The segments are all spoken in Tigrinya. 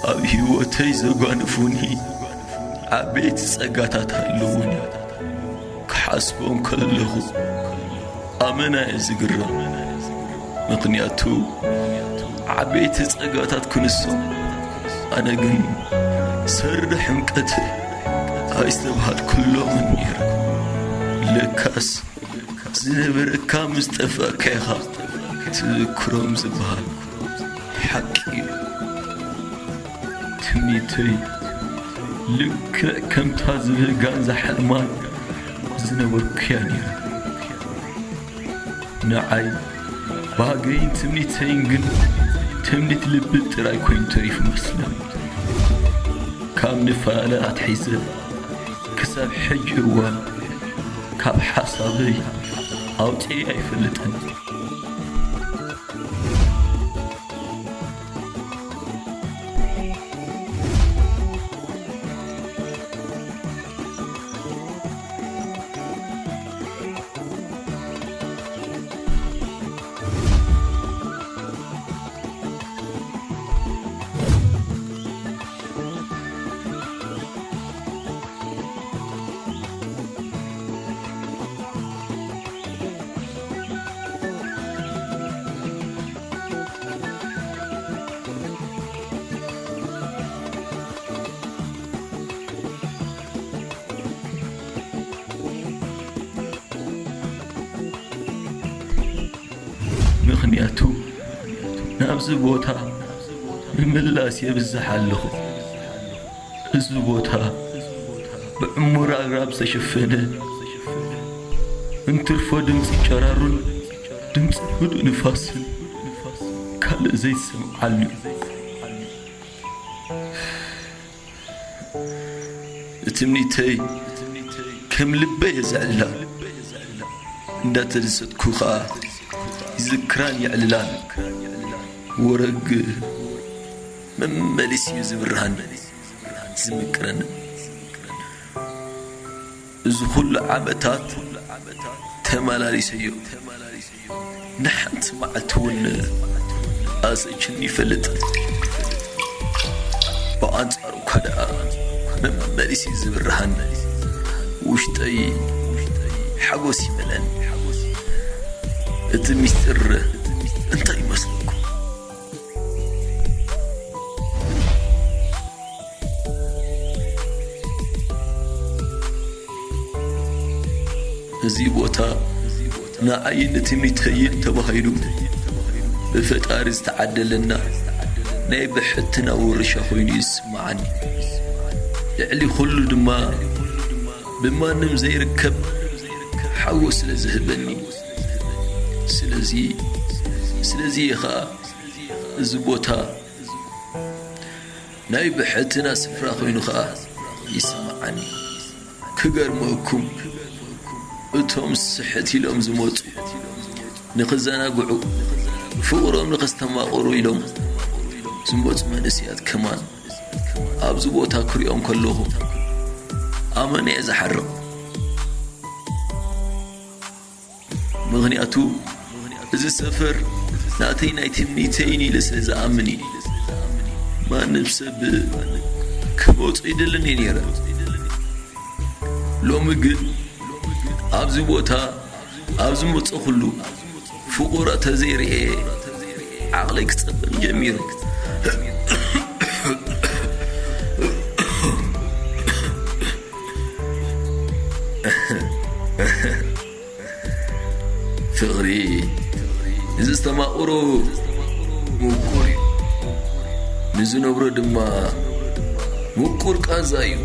ኣብ ህይወተይ ዘጓንፉኒ ዓበይቲ ጸጋታት ኣለዉኒ። ክሓስቦም ከለኹ ኣመና እየ ዝግረም። ምኽንያቱ ዓበይቲ ጸጋታት ክንሶም፣ ኣነ ግን ሰርዶ ሕምቀት ኣይስተብሃልኩሎምን ነይረ። ለካስ ዝነበረካ ምስ ጠፋእካ ኢኻ ክትዝክሮም ዝበሃል ሓቂ እዩ። ትምኒተይ ልክዕ ከምታ ዝብህጋን ዝሓልማን ዝነበርኩያ ነይረ። ንዓይ ባህገይን ትምኒተይን ግን ትምኒት ልቢ ጥራይ ኮይኑ ተሪፉ መስለኒ። ካብ ንፈላለ ኣትሒዘ ክሳብ ሕጂ እዋን ካብ ሓሳበይ ኣውፅኤ ኣይፈልጥን። ምኽንያቱ ናብዚ ቦታ ምምላስ የብዝሕ ኣለኹ። እዚ ቦታ ብዕሙር ኣግራብ ዝተሸፈነ፣ እንትርፎ ድምፂ ጨራሩን ድምፂ ህዱእ ንፋስን ካልእ ዘይትሰምዓሉ እዩ። ትምኒተይ ከም ልበይ እየ ዘዕልላ፣ እንዳተደሰትኩ ኸኣ ይዝክራን የዕልላን። ወረግ መመሊስ እዩ ዝብርሃኒ፣ ዝምቅረኒ። እዚ ኩሉ ዓመታት ተመላሊሰዮ፣ ንሓንቲ መዓልቲ እውን ኣሰልችኒ ይፈልጥ። ብኣንጻሩ እኳ ደኣ መመሊስ እዩ ዝብርሃኒ፣ ውሽጠይ ሓጎስ ይመልአኒ። እቲ ሚስጥር እንታይ ይመስለኩም? እዚ ቦታ ንዓይን ንትምኒተይን ተባሂሉ ብፈጣሪ ዝተዓደለና ናይ ብሕትና ውርሻ ኮይኑ ይስምዓኒ። ልዕሊ ኩሉ ድማ ብማንም ዘይርከብ ሓጎስ ስለ ዝህበኒ። ስለዚ፣ ስለዚ እየ ኸኣ እዚ ቦታ ናይ ብሕትና ስፍራ ኮይኑ ኸኣ ይስምዓኒ። ክገርመኩም፣ እቶም ስሕት ኢሎም ዝመጹ፣ ንኽዘናግዑ፣ ፍቕሮም ንኸስተማቕሩ ኢሎም ዝመጹ መንእሰያት ከማን ኣብዚ ቦታ ክሪኦም ከለኹ ኣመና እየ ዝሓርቕ። ምኽንያቱ እዚ ሰፈር ናተይ ናይ ትምኒተይን ኢለ ስለ ዝኣምን እዩ። ማንም ሰብ ክመጾ ይደልን እየ ነይረ። ሎሚ ግን ኣብዚ ቦታ ኣብ ዝመጸኹሉ ፍቑረ ተዘይርኤ ዓቕለይ ክጸበኒ ጀሚሩ። ፍቕሪ ንዝስተማቕሮ ምቁር እዩ፣ ንዝነብሮ ድማ ምቁር ቃንዛ እዩ።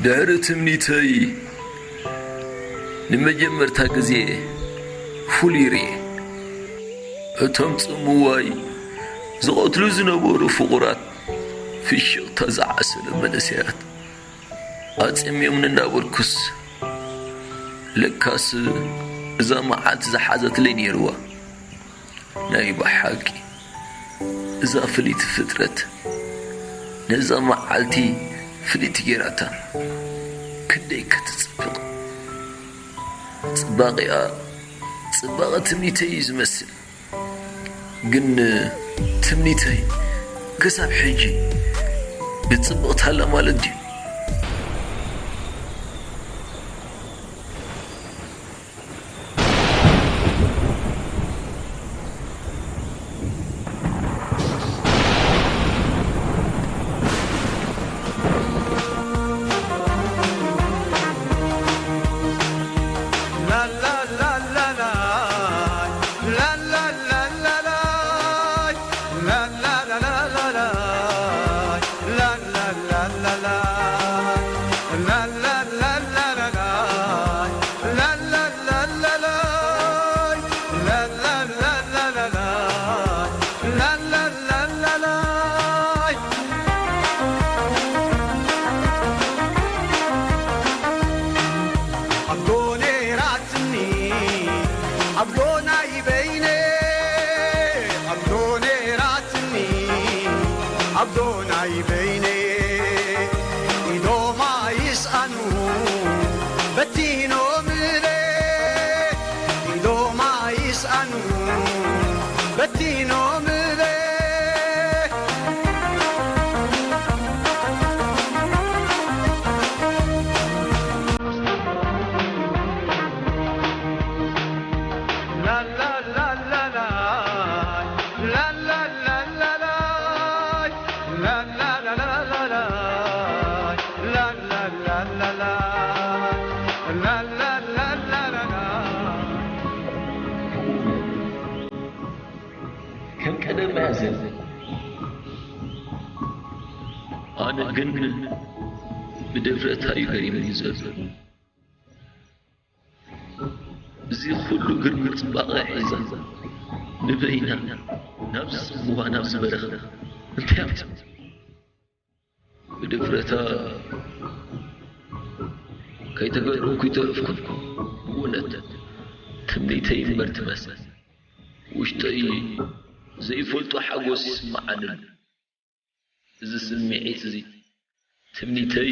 ድሕሪ ትምኒተይ ንመጀመርታ ግዜ ፍሉይ ርኤ። እቶም ጽምዋይ ዝቐትሉ ዝነበሩ ፍቑራት ፍሽኽታ ዝዓሰለ መንእሰያት ኣጸምዮምኒ እናበልኩስ፣ ለካስ እዛ መዓልቲ ዝሓዘትለይ ነይርዋ። ናይ ብሓቂ እዛ ፍልይቲ ፍጥረት ነዛ መዓልቲ ፍልይቲ ጌራታ። ክንደይ ክትጽብቕ! ጽባቐኣ ጽባቐ ትምኒተይ እዩ ዝመስል። ግን ትምኒተይ ክሳብ ሕጂ ብጽብቕታ ኣላ ማለት ድዩ? ከም ቀደም እያ ዘላ። ኣነ ግን ብድፍረታ እዩ ገሪሙኒ ዘሎ። እዚ ኩሉ ግርማ ጽባቐ ሒዛ ንበይና ናብዚ ጽምዋ፣ ናብዚ በረኻ እንታይ ኣብቲ ብድፍረታ ከይተገረምኩ ይተረፍኩን። ብእውነት ትምኒተይ እምበር ትመስል ውሽጠይ ዘይፈልጦ ሓጎስ ይስምዓኒ ኣሎ። እዚ ስምዒት እዚ ትምኒተይ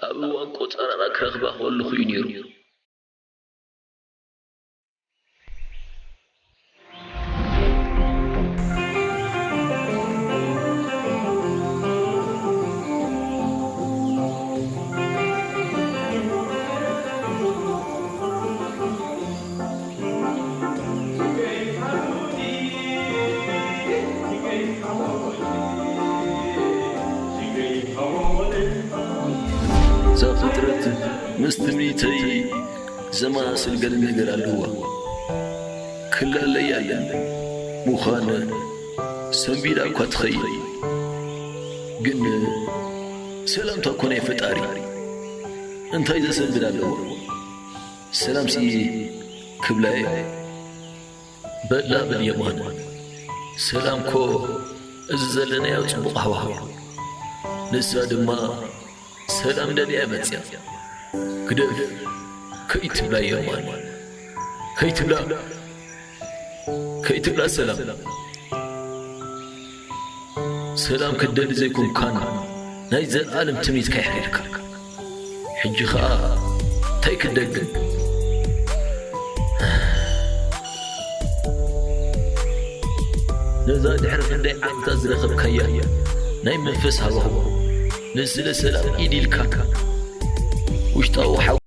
ኣብ እዋን ቆጸራና ክረኽባ ከለኹ እዩ ነይሩ። እዛ ፍጥረት ምስ ትምኒተይ ዘመሳስል ገለ ነገር ኣለዋ። ክላለያ እየን። ምዃን ሰንቢዳ እኳ ትኸይድ። ግን ሰላምታ እኮ ናይ ፈጣሪ። እንታይ ዘሰንብድ ኣለዎ? ሰላምሲ ክብላየ በላ በል የማን። ሰላምኮ እዚ ዘለናዮ ጽቡቕ ሃዋህው። ንሳ ድማ ሰላም ደልያ እያ መጽያ። ግደፍ፣ ከይትብላ የማን። ከይትብላ፣ ከይትብላ ሰላም። ሰላም ክትደሊ ዘይኮንካን ናይ ዘለኣለም ትምኒትካ ይሕሪርካ። ሕጂ ኸኣ እንታይ ክደግም? ነዛ ድሕሪ ክንደይ ዓመታት ዝረኸብካያ ናይ መንፈስ ሃዋህው፣ ንስለ ሰላም ኢድ ኢልካ ውሽጣዊ ሓው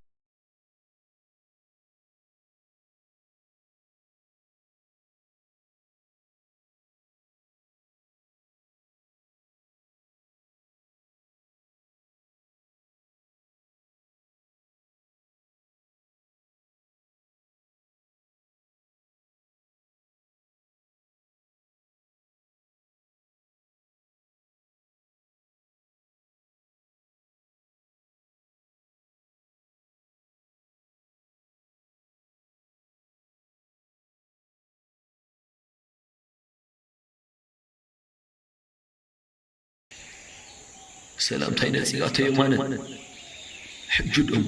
ሰላምታይ ነጺጋቶ የማነ። ሕጂ ደሞ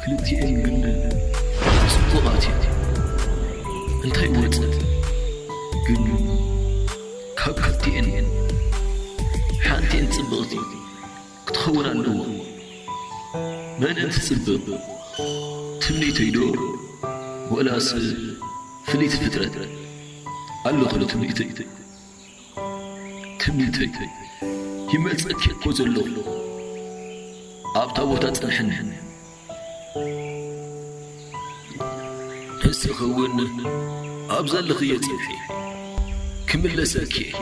ክልቲኤን ግን ጽቡቓት እየን። እንታይ ይወጽእ ግን ካብ ክልቲኤን ሓንቲኤን ጽብቕቲ ክትኸውን ኣለዎ። መን ትጽብቕ? ትምኒተይ ዶ ወላስ ፍልይቲ ፍጥረት? ኣሎ ክሎ ትምኒተይ። ትምኒተይ ይመጸኪ እኮ ዘለኹ። ኣብታ ቦታ ጽንሕኒ። ንስኺ እውን ኣብ ዘለኽዮ ጽንሒ። ክምለሰኪ እየ።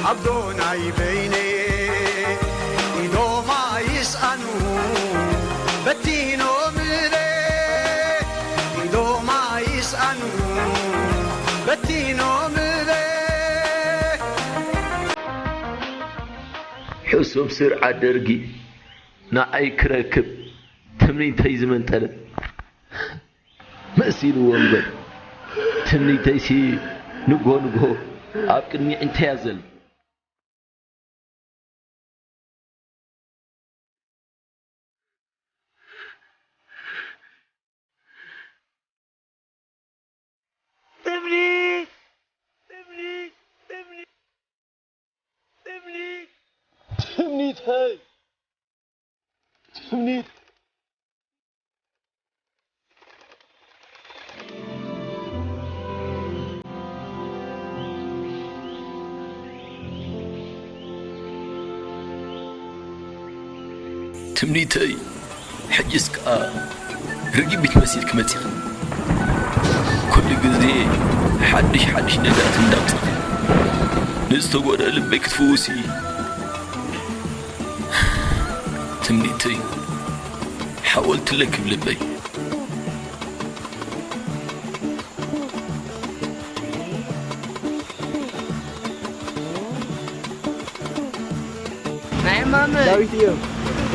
ኣዶናይ በይነ ኢዶማ ይስኣኑ በቲኖምለ ኢዶማ ይስኣኑ በቲኖምለ ሕሱም ስርዓት ደርጊ ንዓይ ክረክብ ትምኒተይ ዝመንጠለ መሲልዎ እምበር፣ ትምኒተይሲ ንግሆ ንግሆ ኣብ ቅድሚ ኣዒንተይ እያ ዘላ። ትምኒት! ትምኒት! ትምኒት! ትምኒት! ትምኒተይ! ትምኒት ትምኒተይ፣ ሕጅስ ከኣ ርግቢት መሲልኪ መጺኺ። ኩሉ ግዜ ሓድሽ ሓድሽ ነገራት እንዳምጻእኺ ንዝተጎድኣ ልበይ ክትፍውሲ። ትምኒተይ፣ ሓወልቲ ኣለኪ ኣብ ልበይ። ናይ ማመ ዳዊት እዮም።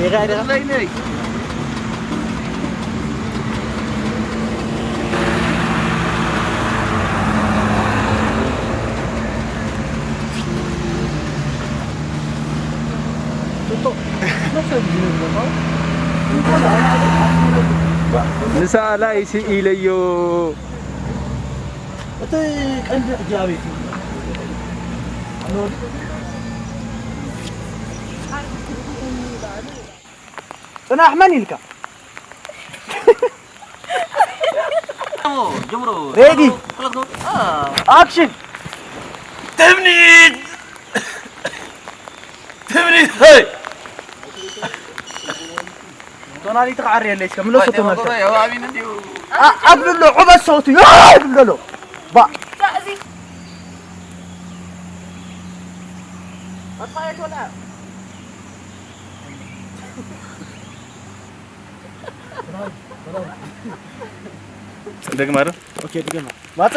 ሪኻ ዲኻ? በይነይ። ንሳኣላይ ስኢለዮ። እቲ ቀንዲ ሕጂ ኣበይ እዩ? ጽናሕ መን ኢልካ? ጀምሮ። ሬዲ። ክለትኮ። አ። ኣክሽን። ትምኒት! ትምኒት! ሄይ! ቶናሊ ተቃሪ የለሽ፣ ከምለሶ ቶናሊ። ኣቢን እንዲሁ። ኣ-፣ ኣብልሎ፣ ዑበሶቱ፣ ኣይ፣ ብልሎ። ባ። ደግማ ዶ? ኦኬ፣ ድገማ። ማጸ።